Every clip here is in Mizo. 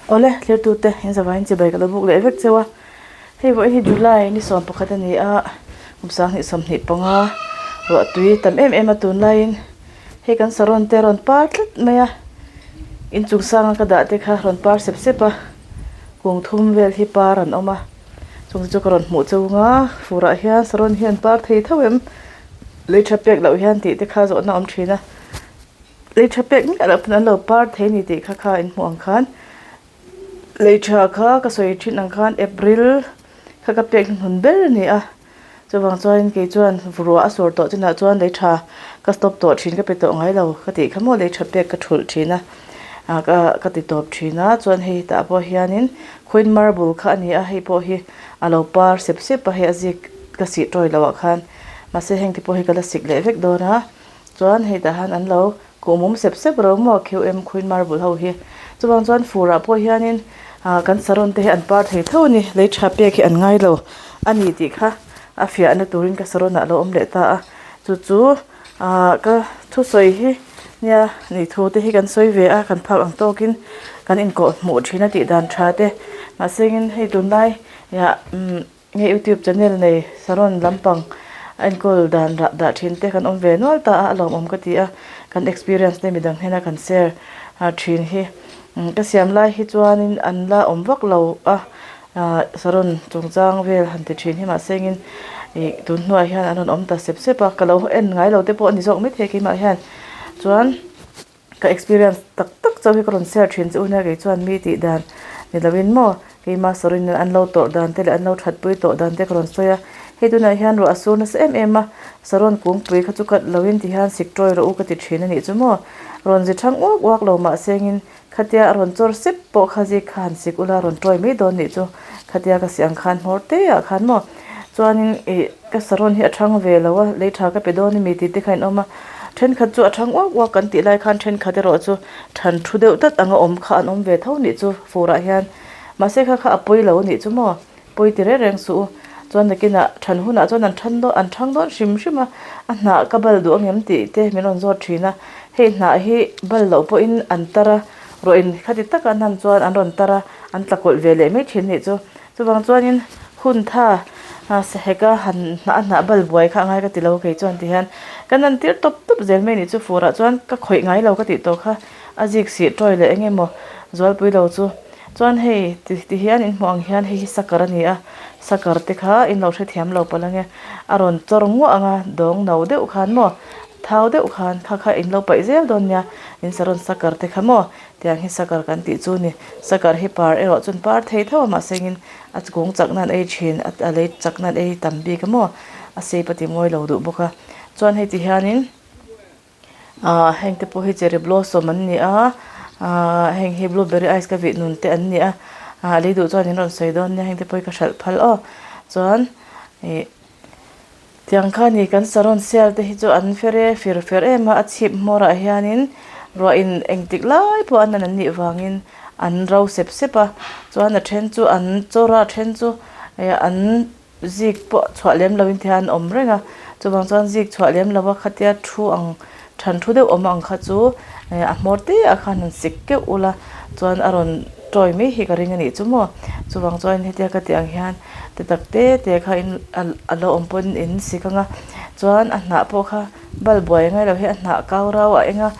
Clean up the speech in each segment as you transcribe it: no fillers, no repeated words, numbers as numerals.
Awle, thlertute in zavaiin chibai ka lo buk leh vek cheu a. Hei vawiin hi July ni 11 a ni a, kum 2025 ruah tui tam em em a tunlaiin hei kan saron te a rawn par tlat mai a, inchung sanga ka dah te kha rawn par sep sep a, kung thum vel hi par an awm a, chung te chu ka rawn hmuh cheu nga, furah hian saron hi an par thei tho em? Lei tha pek loh hian tih te kha zawhna a awm thin a. Lei tha pek miah loh pawn an lo par thei a ni tih kha kha in hmuh ang khan lei tha kha ka sawi thin ang khan April kha ka pek hnuhnun ber a ni a chuvang chuan kei chuan ruah a sawr tawh chinah chuan lei tha ka stop tawh thin ka pe tawh ngai lo ka tih kha maw lei tha pek ka thulh thin a ah ka ka ti tawp thin a chuan hei tah pawh hianin khawiin marble kha a ni a hei pawh hi a lo par sep sep a hei a zik ka sih tawi loh ah khan mahse heng te pawh hi ka la sik leh vek dawn a. Chuan hei tah hian an lo kuhmum sep sep ro maw khiu em khuin marble ho hi. Chuvang chuan furah pawh hianin ah kan saron te hi an par thei tho a ni. Lei tha pek hi an ngai lo a ni tih kha a fiahna turin ka saron ah a lo awm leh ta a. Chu chu ah ka thusawi hi nia nih thu te hi kan sawi ve a kan phak ang tawkin kan inkawh hmuh thin a tih dan tha te. Mahsengin hei tunlai ah umm. Nge youtube channel nei saron lampang a enkawl dan rah dah thin te kan awm ve nual ta a, a lawmawm ka ti a, kan experience te midang hnena kan share thin hi ka siam lai hi chuanin an la awm vak lo a, saron chungchang vel han ti thin hi mahsengin ih tun hnuah hian an rawn awm ta sep sep a, ka lo en ngai lo te pawh a ni zawk maithei keimah hian chuan. Ka experience tak tak chauh hi ka rawn share thin che u nia kei chuan mi tih dan ni lovin maw keima sawiin an lo tawrh dan te leh an lo that pui tawh dan te ka rawn sawi a, hei tunah hian ruah a sur nasa em em a, saron kungpui kha chu cut lovin ti hian sik tawi rawh u ka ti thin a nih chu maw, rawn zi thang uak uak lo mahse engin Khatia a rawn chawr sep pawh kha zik kha han sik ula a rawn tuai mai dawn nih chu khatia ka si ang khan hmawr te ah khan maw chuanin ih ka saron hi a thang ve lo a lei tha ka pe dawn a mi tih te kha in awm a thenkhat chu a thang uak uak kan tih lai khan thenkhat erawh chu than thu deuh tlat anga awm kha an awm ve tho nih chu furah hian mahse kha kha a pawi lo a nih chu maw. Pawi ti reng reng suh u. Chuan nakinah than hunah chuan an than dawn an thang dawn hrim hrim a, a hnah ka bal duh angem tih te min rawn zawt thin a. Hei hnah hi bal loh pawhin an tar a, rawhin khati taka an han chuan an rawn tar a, an tla kawlh ve leh mai thin nih chu. Chuvang chuanin hun tha saheka han hnah a hnah bal buai kha a ngai ka ti lo kei chuan ti hian ka nan tir tawp tawp zel mai nih chu furah chuan ka khawih ngai lo ka tih tawh kha a zik sih tawi leh eng emaw zualpui lo chu. Chuan hei ti ti hian in hmuh ang hian hei hi sakar a ni a, sakar te kha in lo hrethiam lo palh ange, a rawn chawr nguah ang a, dawng no deuh khan maw, thau deuh khan kha kha in lo paih zel dawn nia, in saron sakar te kha maw, tiang hi sakar kan tih chu ni, sakar hi par erawh chuan par thei tho a mahse engin a kung chak nan ei thin a lei chak nan ei tam bik a maw, a shape a ti mawi lo duh bawk a, chuan hei ti hianin. Ahh heng te pawh hi cherry blossom an ni a ahh heng hi blueberry ice ka vih nun te an ni a ahh lei duh chuan in rawn sawi dawn nia heng te pawh hi ka hralh phal aw chuan ih tiang kha ni kan saron sial te hi chu an fer e fir fer em a a chhip hmawr ah hianin ruah in engtik lai pawh a nan an nih vangin an ro sep sep a chuan a then chu an chawr a a then chu ih an. Zik pawh chhuah lem loin ti hian an awm reng a, chuvang chuan zik chhuah lem lo a khatia thu ang than thu deuh awm ang kha chu a hmawr te ah khan han sik keuh ula chuan a rawn tawi mai hi ka ring a nih chu maw. Chuvang chuan hetia ka tih ang hian ti tak te te kha in a lo awm pawhin in sik ang a, chuan a hnah pawh kha bal buai ngai lo hi a hnah kau rau a eng a,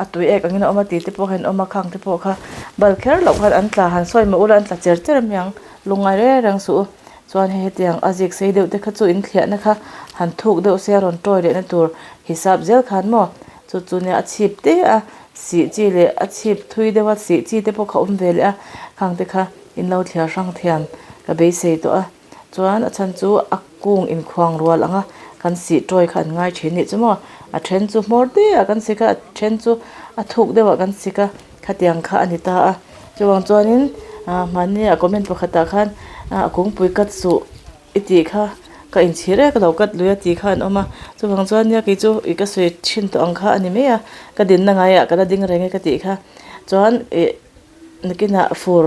a tui ek angin a awm a tih te pawh kha in awm a khang te pawh kha bal kher loh khan an tla han sawi mah ula an tla cher cher mai ang lungngai reng reng suh u. Chuan hei hetiang a zik sei deuh te kha chu in thliahna kha han thuk deuh se a rawn tawi lehna tur hisap zel khan maw chu chu nia a chhip te a sih chi leh a chhip thui deuh a sih chi te pawh kha awm ve leh a khang te kha in lo thliar hrang thiam ka beisei tawh a chuan a chhan chu a kung inkhuang rual ang a kan sih tawi kha an ngai thin nih chu maw a then chu hmawr te ah kan sik a a then chu a thuk deuh ah kan sik a. Khatiang kha a ni ta a, chuvang chuanin mahni a comment pakhatah khan a kungpui cut suh i tih kha ka inchhir e ka lo cut lui a tih kha an awm a, chuvang chuan nia kei chu ih ka sawi thin tawh ang kha a ni mai a, ka dinna ngaiah ka la ding reng e ka tih kha chuan ih nakinah fur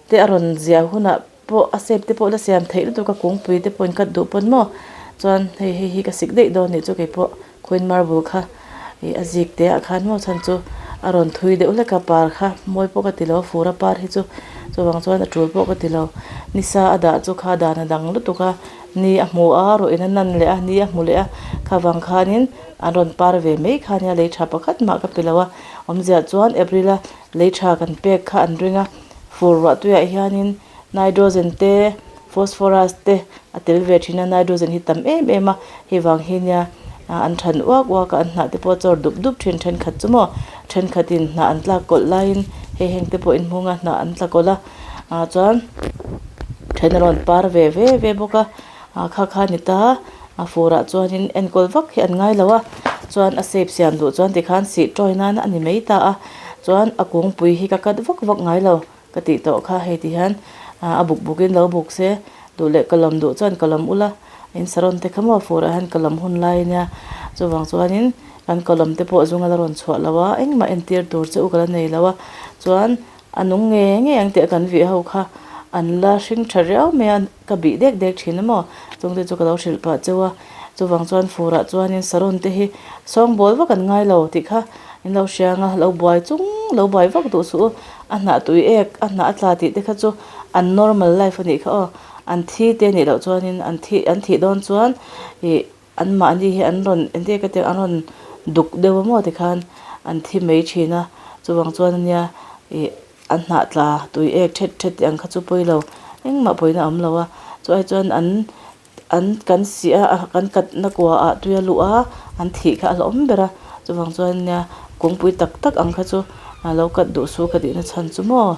te a rawn ziah hunah. pawh a shape te pawh la siam theih lutuk a kungpui te pawh in cut duh pawn maw chuan hei hei hi ka sik daih dawn nih chu keipawh queen marble kha ih a zik te ah khan maw chhan chu. A rawn thui deuh hlek a par kha mawi pawh ka ti lo a fur a par hi chu chuvang chuan a tul pawh ka ti lo nisa a dah chu kha dan a dang lutuk a ni a hmu a rawh in a nan leh a ni a hmu leh a kha vang khanin an rawn par ve mai kha nia lei tha pakhat mah ka pe lo a awmzia chuan April a lei tha kan pek kha an ring a fur ruah tuiah hianin nitrogen te phosphorus te a tel ve thin a nitrogen hi tam em em a hei vang hi nia an than uak uak a an hnah te pawh a chawr dup dup thin thenkhat chu maw thenkhatin hnah an tlak kawlh laiin hei heng te pawh inhmung a hnah an tla kawlh a ah chuan then a rawn par ve ve ve bawk a ah kha kha a ni ta a furah chuanin enkawl vak hi an ngai lo a chuan a shape siam duh chuan tikhan sih tawi nan a ni mai ta a chuan a kungpui hi ka cut vak vak ngai lo. Ka tih tawh kha hei ti hian a buk buk in lo buk se duh leh ka lawm duh chuan ka lawm ula in saron te kha maw furah hian ka lawm hun lai ania chuvang chuanin kan ka lawm te pawh zung a la rawn chhuah lo a engmah entir tur che u ka la nei lo a chuan a nung nge nge ang tih a kan vih ho kha an la hring tha riau mai a ka bih dek dek thin a maw chungte chu ka lo hrilh pah cheu a chuvang chuan furah chuanin saron te hi sawngbawl vak an ngai lo tih kha in lo hria ang a lo buai chung lo buai vak duh suh u. A hnah tui ek a hnah a tla tih te kha chu an normal life a nih kha aw an thi te nih loh chuanin an thih an thih dawn chuan ih an mahni hi an rawn engtin nge ka tih ang an rawn duk deuh a maw tikhan an thi mai thin a chuvang chuan ania ih an hnah tla tui ek thet thet tih ang kha chu pawi lo engmah pawina a awm lo a chu ai chuan an An kan sih a, kan katna kuaah tui a luh a, an thih kha a hlauhawm ber a, chuvang chuan nia kawngpui tak tak ang kha chu lo kat duh su ka tihna chhan chu maw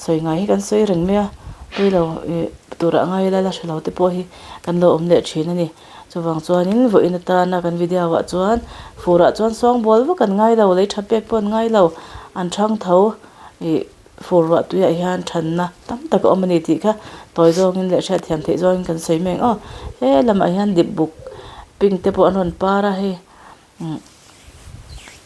sawi ngai hi kan sawi reng mai a, tui lo ih turah ngai ila la hre lo te pawh hi kan lo awm leh thin a ni. Chuvang chuanin vawiin atana kan video ah chuan furah chuan sawngbawl vak an ngai lo, lei tha pek pawh an ngai lo, an thang tho ih. Fur ruah tuiah hian thanna tam tak a awm a ni tih kha tawi zawngin leh hriatthiam theih zawngin kan sawi mek aw. He lamah hian dip buk pink te pawh an rawn par a hei umm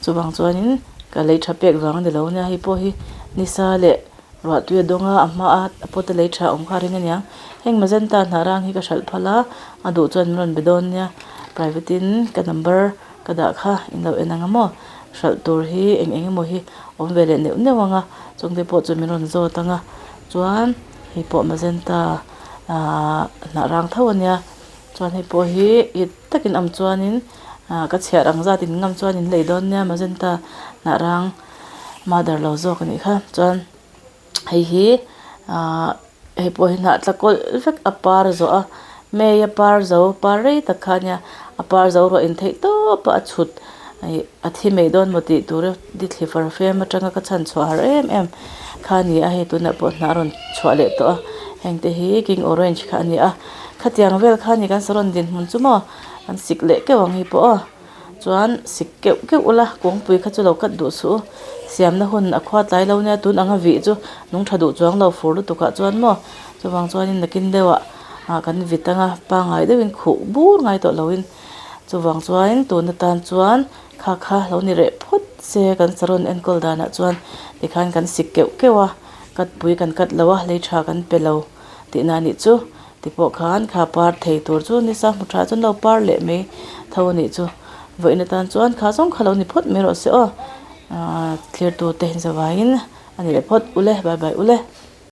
chuvang chuanin ka lei tha pek vang a ni lo ania hei pawh hi nisa leh ruah tui a dawng a a hma a a pawt a lei tha awm kha a ring aniang. Heng magenta hnah rang hi ka hralh phal a a duh chuan min rawn be dawn nia private in ka number Ka dah kha in lo en ang a maw? Hralh tur hi eng eng emaw hi awm ve leh neuh neuh ang a, chungte pawh chu min rawn zawt ang a, chuan hei pawh magenta ahh hnah rang tho a nia, chuan hei pawh hi it takin awm chuanin ah ka chhiar ang zat in ngam chuan in lei dawn nia magenta hnah rang mother lo zawk a nih kha chuan. Hei hi ahh hei pawh hi hnah tla kawlh vek a par zawh a may a par zo par rei tak kha ania a par zo ruah in theih tawp a a chhut ih a thi mai dawn maw tih tur a di thli far fem atanga ka chhan chhuah har em em kha a ni a hei tunah pawh hnah a rawn chhuah leh tawh a heng te hi king orange kha a ni a khatiang vel kha a ni kan saron dinhmun chu maw an sik leh keuh ang hei pawh aw. Chuan sik keuh keuh ula kawngpui kha chu lo cut duh suh u. Siamna hun a khua tlai lo nia tun anga vih chu nung tha duh chuang lo fur lutuk ah chuan maw chuvang chuanin nakin deuh ah ah kan vit anga pangngai deuhin khuh bur ngai tawh loin chuvang chuanin tun atan chuan kha kha lo ni reh phawt se kan saron enkawl danah chuan tikhan kan sik keuh keuh a cut pui kan cut lo a lei tha kan pe lo tihna a nih chu. Ti pawh khan kha par thei tur chu nisa hmu tha chuan lo par leh mai tho a nih chu. Vawiin atan chuan kha zawng kha lo ni phawt mai rawh se aw. Aaa thlir tute in zavaiin a ni leh phawt ule bye bye ule.